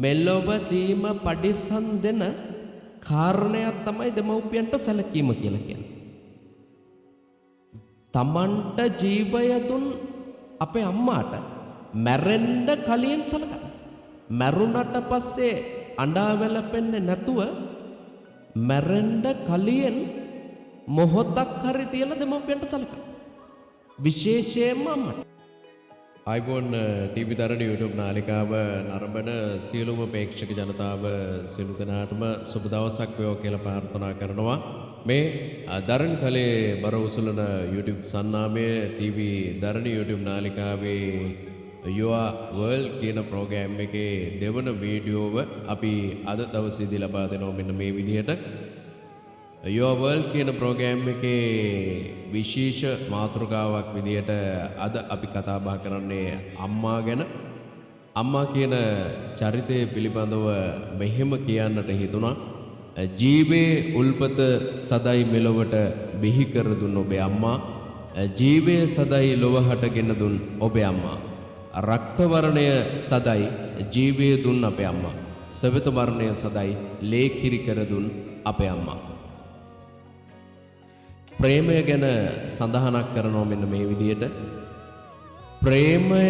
මෙලොවදීම පඩිසන් දෙන කාරණයක් තමයි දෙමව්පියන්ට සැලකීම කියලා කියන්නේ. තමන්ට ජීවය දුන් අපේ අම්මාට මැරෙන්න කලින් සලකන්න. මැරුණට පස්සේ අඬා වැළපෙන්නේ නැතුව මැරෙන්න කලින් මොහොතක් හරි තියලා දෙමව්පියන්ට සලකන්න. විශේෂයෙන්ම අම්මට. ආයිබෝන් ටීවී දරණ YouTube නාලිකාව නරඹන සියලුම ප්‍රේක්ෂක ජනතාව සියලු දෙනාටම සුබ දවසක් වේවා කියලා ප්‍රාර්ථනා කරනවා. මේ දරණ කලේ බර උසුලන YouTube සන්නාමය ටීවී දරණ YouTube නාලිකාවේ Your World කියන ප්‍රෝග්‍රෑම් එකේ දෙවන වීඩියෝව අපි අද දවසේදී ලබා දෙනවා මෙන්න මේ විදිහට. Your World කියන ප්‍රෝග්‍රෑම් එකේ විශේෂ මාතෘකාවක් විදිහට අද අපි කතා බහ කරන්නේ අම්මා ගැන. අම්මා කියන චරිතය පිළිබඳව මෙහෙම කියන්නට හිතුණා. ජීවේ උල්පත සදයි මෙලොවට බිහි කර දුන් ඔබේ අම්මා. ජීවය සදයි ලොව හටගෙන දුන් ඔබේ අම්මා. රක්ත වර්ණය සදයි ජීවය දුන් අපේ අම්මා. සෙවත වර්ණය සදයි ලේ කිරි කර දුන් අපේ අම්මා. ප්‍රේමය ගැන සඳහනක් කරනවා මෙන්න මේ විදිහට. ප්‍රේමය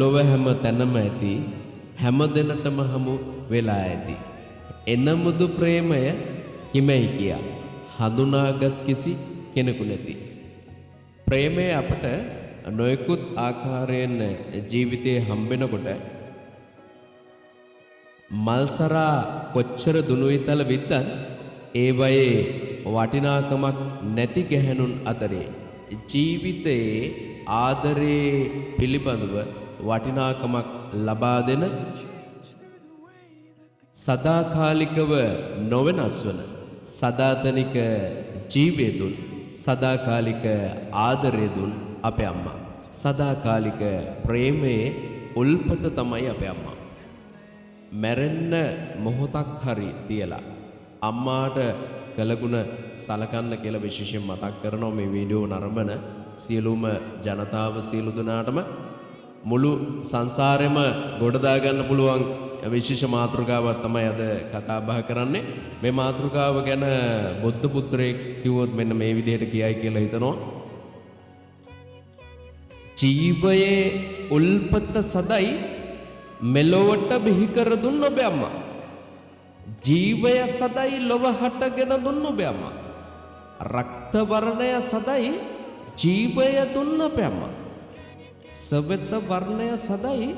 ලොව හැම තැනම ඇති, හැම දෙනටම හමු වෙලා ඇති. එනමුදු ප්‍රේමය කිමැයි කියා හඳුනාගත් කිසි කෙනෙකු නැති. ප්‍රේමය අපට නොයෙකුත් ආකාරයෙන් ජීවිතේ හම්බෙනකොට මල්සරා කොච්චර දුනු ඊතල විද්දත් ඒවයේ වටිනාකමක් නැති ගැහැණුන් අතරේ ජීවිතයේ ආදරේ පිළිබඳව වටිනාකමක් ලබා දෙන, සදාකාලිකව නොවෙනස් වන සදාතනික ජීවය දුන්, සදාකාලික ආදරය දුන් අපේ අම්මා. සදාකාලික ප්‍රේමයේ උල්පත තමයි අපේ අම්මා. මැරෙන්න මොහොතක් හරි තියලා අම්මාට කළගුණ සලකන්න කියලා විශේෂයෙන් මතක් කරනවා මේ වීඩියෝ නරඹන සියලුම ජනතාව සියලු දෙනාටම. මුළු සංසාරෙම ගොඩ දාගන්න පුළුවන් විශේෂ මාතෘකාවක් තමයි අද කතා බහ කරන්නේ. මේ මාතෘකාව ගැන බුද්ධ පුත්‍රයෙක් කිව්වොත් මෙන්න මේ විදිහට කියයි කියලා හිතනවා. ජීවයේ උල්පත සදයි මෙලොවට බිහි කර දුන් ඔබේ අම්මා. ජීවය සදයි ලොව හටගෙන දුන් ඔබේ අම්මා. රක්ත වර්ණය සදයි ජීවය දුන් අපේ අම්මා. සවෙත වර්ණය සදයි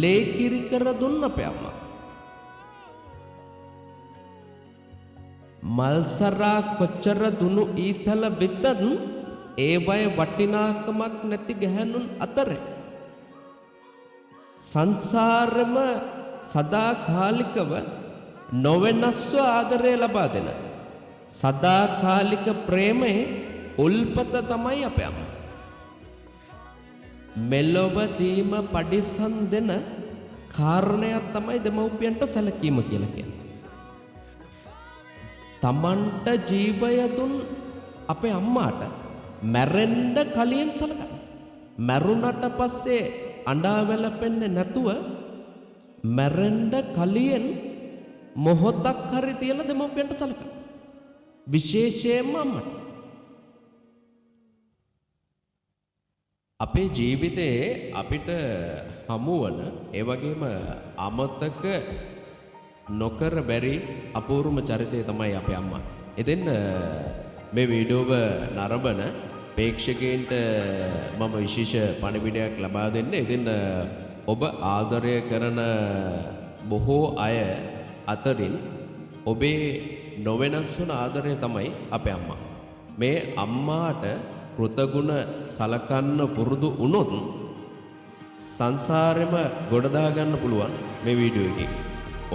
ලේ කිරි කර දුන් අපේ අම්මා. මල්සරා කොච්චර දුනු ඊතල වෙතත් ඒවය වටිනාකමක් නැති ගැහැණුන් අතරේ සංසාරෙම සදාකාලිකව නොවෙනස්ව ආදරය ලබා දෙන සදාකාලික ප්‍රේමයේ උල්පත තමයි අපේ අම්මා. මෙලොවදීම පඩිසන් දෙන කාරණයක් තමයි දෙමව්පියන්ට සැලකීම කියලා කියන්නේ. තමන්ට ජීවය දුන් අපේ අම්මාට මැරෙන්න කලින් සලකන්න. මැරුණට පස්සේ අඬා වැළපෙන්නේ නැතුව මැරෙන්න කලින් මොහොතක් හරි තියලා දෙමව්පියන්ට සලකන්න. විශේෂයෙන්ම අම්මට. අපේ ජීවිතයේ අපිට හමුවන, ඒ වගේම අමතක නොකර බැරි අපූර්වම චරිතය තමයි අපේ අම්මා. ඉතින් මේ වීඩියෝව නරඹන ප්‍රේක්ෂකයින්ට මම විශේෂ පණිවිඩයක් ලබා දෙන්න. ඉතින් ඔබ ආදරය කරන බොහෝ අය අතරින් ඔබේ නොවෙනස් වන ආදරය තමයි අපේ අම්මා. මේ අම්මාට කෘතගුණ සලකන්න පුරුදු වුණොත් සංසාරෙම ගොඩදා ගන්න පුළුවන් මේ වීඩියෝ එකේ.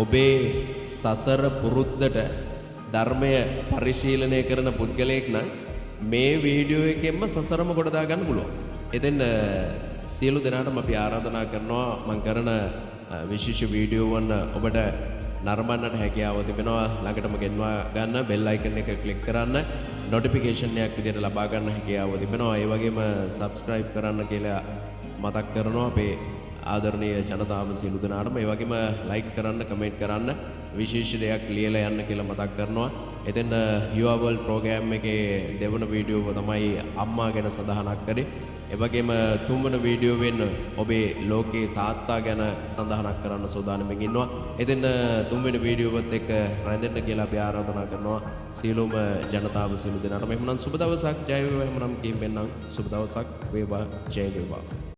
ඔබේ සසර පුරුද්දට ධර්මය පරිශීලනය කරන පුද්ගලයෙක් නම් මේ වීඩියෝ එකෙන්ම සසරම ගොඩදා ගන්න පුළුවන්. ඉතින් සියලු දෙනාටම අපි ආරාධනා කරනවා මං කරන විශේෂ වීඩියෝ වන්න ඔබට නරඹන්නට හැකියාව තිබෙනවා. ළඟටම ගෙන්වා ගන්න බෙල් අයිකන් එක ක්ලික් කරන්න, නොටිෆිකේෂන් එකක් විදියට ලබා ගන්න හැකියාව තිබෙනවා. ඒ වගේම සබ්ස්ක්‍රයිබ් කරන්න කියලා මතක් කරනවා අපේ ආදරණීය ජනතාව සියලු දෙනාටම. ඒ වගේම ලයික් කරන්න, කමෙන්ට් කරන්න, විශේෂ දෙයක් ලියලා යන්න කියලා මතක් කරනවා. එතෙන් Your World program එකේ දෙවන වීඩියෝව තමයි අම්මා ගැන සඳහනක් කරේ. ඒ වගේම තුන්වන වීඩියෝවෙන් ඔබේ ලෝකේ තාත්තා ගැන සඳහනක් කරන්න සූදානම්ෙන් ඉන්නවා. එතෙන් තුන්වෙනි වීඩියෝවත් එක්ක රැඳෙන්න කියලා අපි ආරාධනා කරනවා සියලුම ජනතාව සියලු දෙනාටම. එහෙමනම් සුබ දවසක්, ජය වේවා. එහෙමනම් ගිහින් එන්නම්. සුබ දවසක් වේවා, ජය වේවා.